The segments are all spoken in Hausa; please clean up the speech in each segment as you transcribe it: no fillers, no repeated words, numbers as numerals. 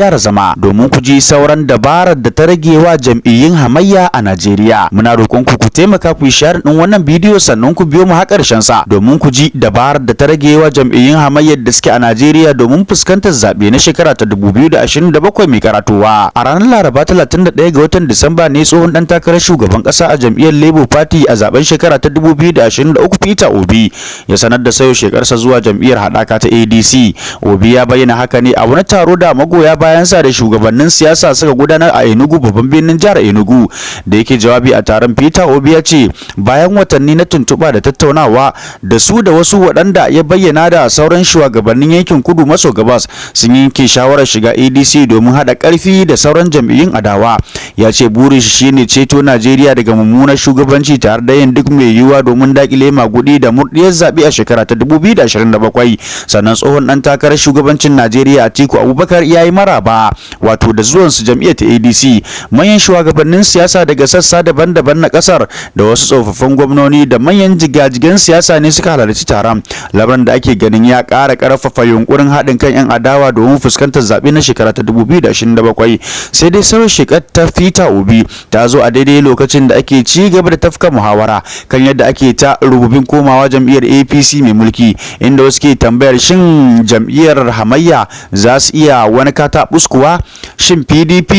Gyara zama domin ku ji sauran dabarar da ta rage wa jam'iyyun hamayya a Najeriya. Muna roƙon ku ku taimaka ku yi share ɗin wannan bidiyo, sannan ku biyo mu har ƙarshen sa domin ku ji dabarar da ta rage wa jam'iyyun hamayyar da suke a Najeriya domin fuskantar zaɓe na shekara ta 2027 mai karatowa. A ranar Laraba 31 ga watan Disamba ne tsohon ɗan takarar shugaban ƙasa a jam'iyyar Labour Party a zaben shekara ta 2023, Peter Obi, ya sanar da sauya shekarsa zuwa jam'iyyar haɗaka ta ADC. Obi ya bayyana haka ne a wani taro da magoya bayansa da shugabannin siyasa suka gudanar a Enugu, babban birnin jihar Enugu. Da yake jawabi a taron, Peter Obi ya ce bayan watanni na tuntuɓa da tattaunawa da su da wasu waɗanda ya bayyana da sauran shugabannin yankin kudu maso gabas, sun yanke shawarar shiga ADC domin haɗa ƙarfi da sauran jam'iyyun adawa. Ya ce burin shi shine ceto Najeriya daga mummunar shugabanci tare da yin duk mai yiwuwa domin dakile magudi da murɗiyar zaɓe a shekara ta 2027. Sannan tsohon ɗan takarar shugabancin Najeriya Atiku Abubakar ya yi maraba wato da zuwan su jam'iyyar ta ADC. Manyan shugabannin siyasa daga sassa daban-daban na kasar da wasu tsofaffin gwamnoni da manyan jigajigan siyasa ne suka halarci taron, lamarin da ake ganin ya ƙara ƙarfafa yunkurin haɗin kan 'yan adawa domin fuskantar zaɓe na shekara ta 2027. Sai dai sauya shekar ta Peter Obi ta zo a daidai lokacin da ake ci gaba da tafka muhawara kan yadda ake ta rububin komawa jam'iyyar APC mai mulki, inda wasu ke tambayar shin jam'iyyar hamayya za su iya wani kataɓus kuwa? Shin PDP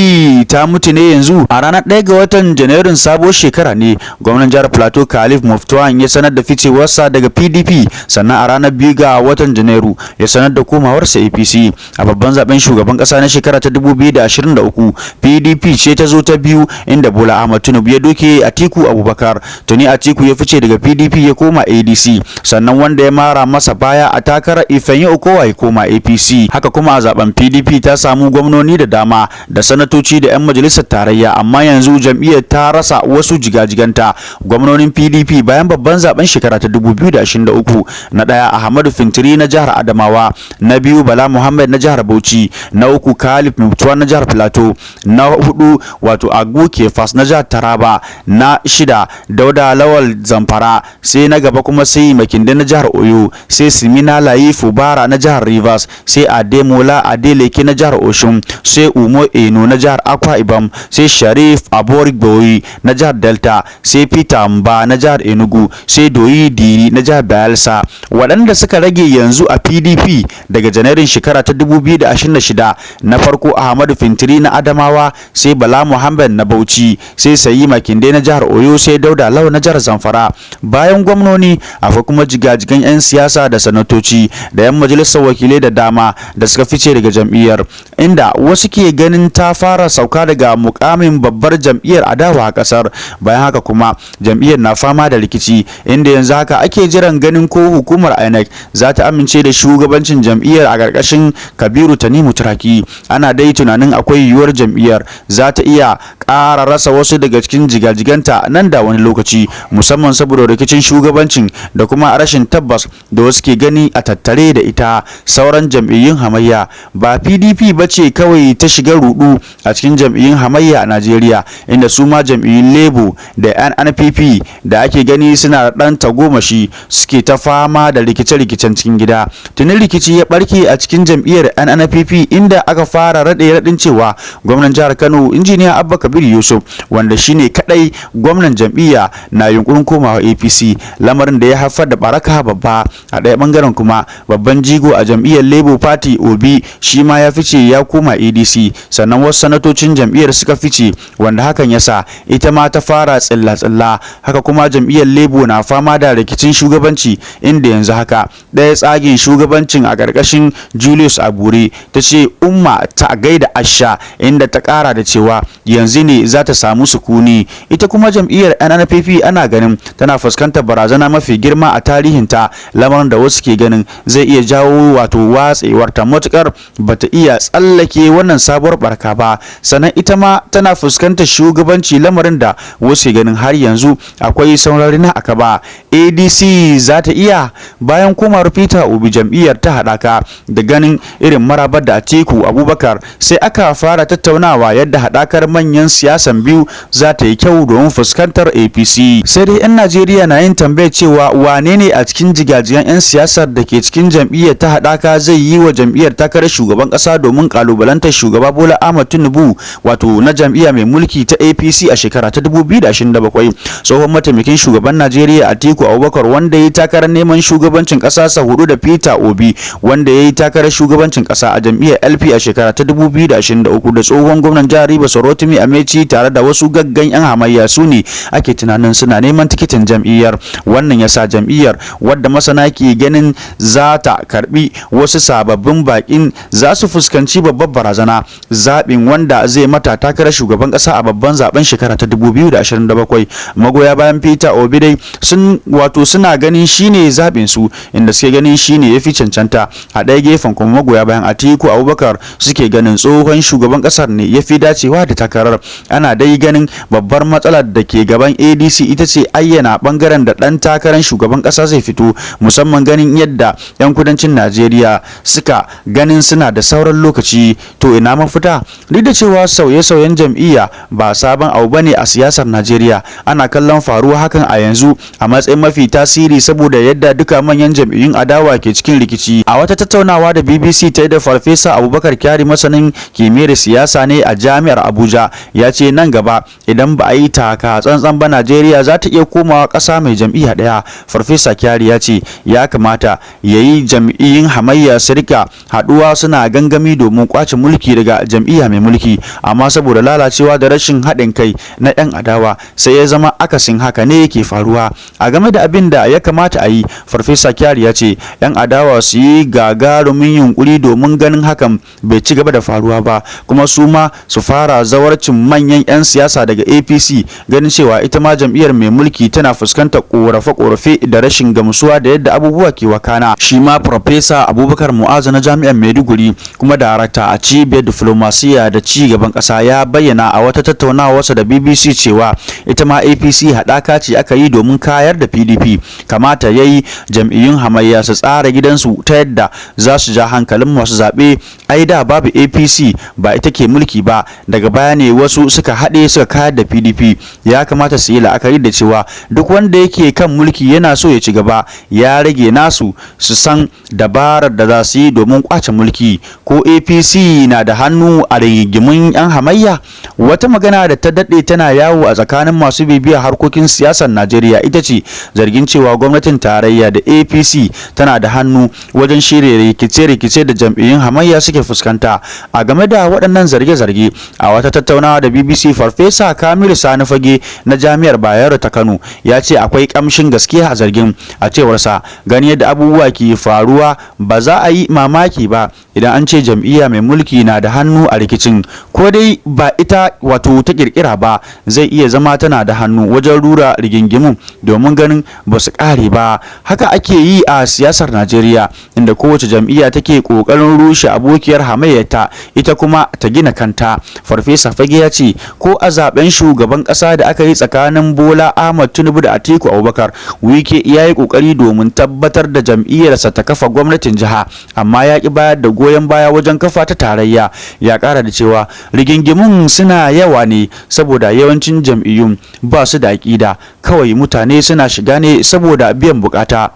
ta mutu ne yanzu? A ranar 1 ga watan Janairun sabuwar shekara ne gwamnan jihar Plateau Caleb Mutfwang ya sanar da ficewarsa daga PDP, sannan a ranar 2 ga watan Janairu ya sanar da komawarsa APC. A babban zaben shugaban kasa na shekara ta 2023, PDP ce ta zo ta biyu, inda Bola Ahmad Tinubu ya doke Atiku Abubakar. Tuni Atiku ya fice daga PDP ya koma ADC, sannan wanda ya mara masa baya a takarar, Ifeanyi Okowa, ya koma APC. Haka kuma a zaben PDP ta samu gwamnoni da dama da sanatoci da 'yan majalisar tarayya, amma yanzu jam'iyyar ta rasa wasu jigajiganta. Gwamnonin PDP bayan babban zaben shekara ta 2023: na ɗaya, Ahmadu Fintiri na jihar Adamawa; na biyu, Bala Muhammad na jihar Bauchi; na uku, Caleb Mutfwang na jihar Plateau; na hudu, wato Agbu Kefas na jihar Taraba; na shida, Dauda Lawal Zamfara; sai na gaba kuma sai Makinde na jihar Oyo, sai Siminalayi Fubara na jihar Rivers, sai Ademola Adeleke na jihar Osun, sai Umo Eno na jihar Akwa Ibom, sai Sheriff Oborevwori na jihar Delta, sai Peter Mba na jihar Enugu, sai Douye Diri na jihar Bayelsa. Waɗanda suka rage yanzu a PDP daga Janairun shekara ta 2026: na farko, Ahmadu Fintiri na Adamawa; sai Bala Muhammad na Bauchi, sai Seyi Makinde na jihar Oyo, sai Dauda Lawal na jihar Zamfara. Bayan gwamnoni, akwai kuma jigajigan 'yan siyasa da sanatoci da 'yan majalisar wakilai da dama da suka fice daga jam'iyyar, inda wasu ke ganin ta fara sauka daga mukamin babbar jam'iyyar adawa a kasar. Bayan haka kuma jam'iyyar na fama da rikici, inda yanzu haka ake jiran ganin ko hukumar INEC za ta amince da shugabancin jam'iyyar a ƙarƙashin Kabiru Tanimu Turaki. Ana dai tunanin akwai yiwuwar jam'iyyar za ta iya ƙara rasa wasu daga cikin jigajiganta nan da wani lokaci, musamman saboda rikicin shugabancin da kuma rashin tabbas da wasu ke gani a tattare da ita. Sauran jam'iyyun hamayya: ba PDP ba ce kawai ta shiga rudu a cikin jam'iyyun hamayya a Najeriya, inda su ma jam'iyyun Labour da NNPP da ake gani suna ɗan tagomashi suke ta fama da rikice-rikicen cikin gida. Tuni rikici ya barke a cikin jam'iyyar NNPP, inda aka fara raɗe raɗin cewa gwamnan jihar Kano, Injiniya Abba Kabir Yusuf, wanda shine kadai gwamnan jam'iyya, na yunkurin komawa APC, lamarin da ya haifar da baraka babba. A ɗaya bangaren kuma, babban jigo a jam'iyyar Labour Party, Obi, shi ma ya fice ya koma ADC, sannan wasu sanatocin jam'iyyar suka fice, wanda hakan ya sa ita ma ta fara tsilla-tsilla. Haka kuma jam'iyyar Labour na fama da rikicin shugabanci, inda yanzu haka ɗaya tsagin shugabancin a ƙarƙashin Julius Abure ta ce umma ta gaida Asha, inda ta ƙara da cewa yanzu ne za ta samu sukuni. Ita kuma jam'iyyar NNPP ana ganin tana fuskantar barazana mafi girma a tarihinta, lamarin da wasu ke ganin zai iya jawo wato watsewarta matukar bata iya tsallake wannan sabuwar barka ba. Sannan ita ma tana fuskantar shugabanci, lamarin da wasu ke ganin har yanzu akwai sauran rina a kaba. ADC za ta iya bayan komawar Peter Obi jam'iyyar ta haɗaka da ganin irin marabar da Atiku Abubakar, sai aka fara tattaunawa yadda haɗakar manyan siyasan biyu za ta yi kyau domin fuskantar APC. Sai dai 'yan Najeriya na yin tambayar cewa wane ne a cikin jigajigan 'yan siyasar da ke cikin jam'iyyar ta haɗaka zai yi wa jam'iyyar takarar shugaban ƙasa domin kalubalantar shugaba Bola Ahmed Tinubu, wato na jam'iyya mai mulki ta APC, a shekara ta 2027. Tsohon mataimakin shugaban Najeriya Atiku Abubakar, wanda ya yi takarar neman shugabancin ƙasa sau hudu, da Peter Obi, wanda ya yi takarar shugabancin ƙasa a jam'iyyar LP a shekara ta 2023, da tsohon gwamnan jihar Rivers Rotimi Amaechi, tare da wasu gaggan 'yan hamayya, su ne ake tunanin suna neman tikitin jam'iyyar. Wannan ya sa jam'iyyar, wadda masana ke ganin za ta karbi wasu sababbin bakin, za su fuskanci babbar barazana zaɓin wanda zai mata takarar shugaban ƙasa a babban zaben shekara ta 2027. Magoya bayan Peter Obi dai sun wato suna ganin shine zaɓin su, inda suke ganin shine yafi cancanta. A ɗaya gefen kuma, magoya bayan Atiku Abubakar suke ganin tsohon shugaban ƙasar ne yafi dacewa da takarar. Ana dai ganin babbar matsalar da ke gaban ADC ita ce ayyana bangaren da ɗan takarar shugaban ƙasa zai fito, musamman ganin yadda 'yan kudancin Najeriya suka ganin suna da sauran lokaci. To, ina mafita? Duk da cewa sauye-sauyen jam'iyya ba sabon abu bane a siyasar Najeriya, ana kallon faruwa hakan a yanzu a matsayin mafi tasiri saboda yadda duka manyan jam'iyyun adawa ke cikin rikici. A wata tattaunawa da BBC ta yi da Farfesa Abubakar Kyari, masanin kimiyyar siyasa ne a Jami'ar Abuja, ya ce nan gaba idan ba a yi taka tsantsan ba, Najeriya za ta iya komawa ƙasa mai jam'iyya ɗaya. Farfesa Kyari ya ce ya kamata ya yi jam'iyyun hamayya su rika haɗuwa suna gangami domin kwace mulki daga jam'iyya mai mulki, amma saboda lalacewa da rashin haɗin kai na 'yan adawa, sai ya zama akasin haka ne yake faruwa. A game da abin da ya kamata a yi, Farfesa Kyari ya ce 'yan adawa su yi gagarumin yunkuri domin ganin hakan bai ci gaba da faruwa ba, kuma su ma su fara zawarcin manyan 'yan siyasa daga APC, ganin cewa ita ma jam'iyyar mai mulki tana fuskantar korafe-korafe da rashin gamsuwa da yadda abubuwa ke wakana. Shi ma Farfesa Abubakar Mu'azu na Jami'ar Maiduguri, kuma darakta a Cibiyar Diflomasiya da Ci Gaban Ƙasa, ya bayyana a wata tattaunawarsa da BBC cewa ita ma APC haɗaka ce aka yi domin kayar da PDP. Kamata ya yi jam'iyyun hamayya su tsara gidansu ta yadda za su ja hankalin masu zaɓe. Ai da babu APC, ba ita ke mulki ba, daga baya ne wasu suka haɗe suka kayar da PDP. Ya kamata su yi la'akari da cewa duk wanda yake kan mulki yana so ya ci gaba. Ya rage nasu su san dabarar da za su yi domin kwace mulki. Ko APC na da hannu a rigingimun 'yan hamayya? Wata magana da ta daɗe tana yawo a tsakanin masu bibiyar harkokin siyasar Najeriya ita ce zargin cewa gwamnatin tarayya da APC tana da hannu wajen shirya rikice-rikice da jam'iyyun hamayya suke fuskanta. A game da waɗannan zarge-zarge, a wata tattaunawa da BBC, Farfesa Kamilu Sani Fage na Jami'ar Bayero ta Kano ya ce akwai ƙamshin gaskiya a zargin. A cewarsa, gani yadda abubuwa ke faruwa, ba za a yi mamaki ba idan an ce jam'iyya mai mulki na da hannu a rikicin, ko dai ba ita wato ta kirkira ba, zai iya zama tana da hannu wajen rura rigingimun domin ganin ba su kare ba. Haka ake yi a siyasar Najeriya, inda kowace jam'iyya take kokarin rushe abokiyar hamayyarta, ita kuma ta gina kanta. Farfesa Fage ya ce ko a zaben shugaban kasa da aka yi tsakanin Bola Ahmad Tinubu da Atiku Abubakar, Wike ya yi kokari domin tabbatar da jam'iyyarsa ta kafa gwamnatin jiha, amma ya ki bayar da goyon baya wajen kafa ta tarayya. Ya kara da cewa rigingimun suna yawa ne saboda yawancin jam'iyyun ba su da aƙida, kawai mutane suna shiga ne saboda biyan bukata,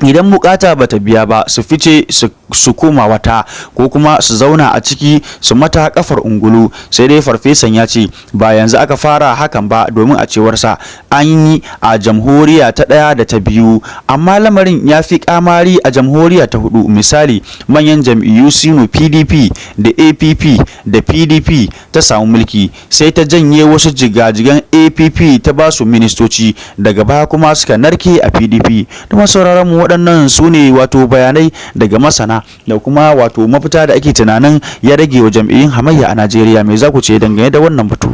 idan bukata bata biya ba su fice su koma wata, ko kuma su zauna a ciki su mata kafar ungulu. Sai dai farfesan ya ce ba yanzu aka fara hakan ba, domin a cewarsa an yi a jamhuriya ta ɗaya da ta biyu, amma lamarin ya fi kamari a jamhuriya ta hudu. Misali, manyan jam'iyyu sino PDP da APP da PDP ta samu mulki, sai ta janye wasu jigajigan APP ta ba su ministoci, daga baya kuma suka narke a PDP. Da sauraron mu, waɗannan su ne wato bayanai daga masana da kuma wato mafita da ake tunanin ya rage wa jam'iyyun hamayya a Najeriya. Me za ku ce dangane da wannan batu?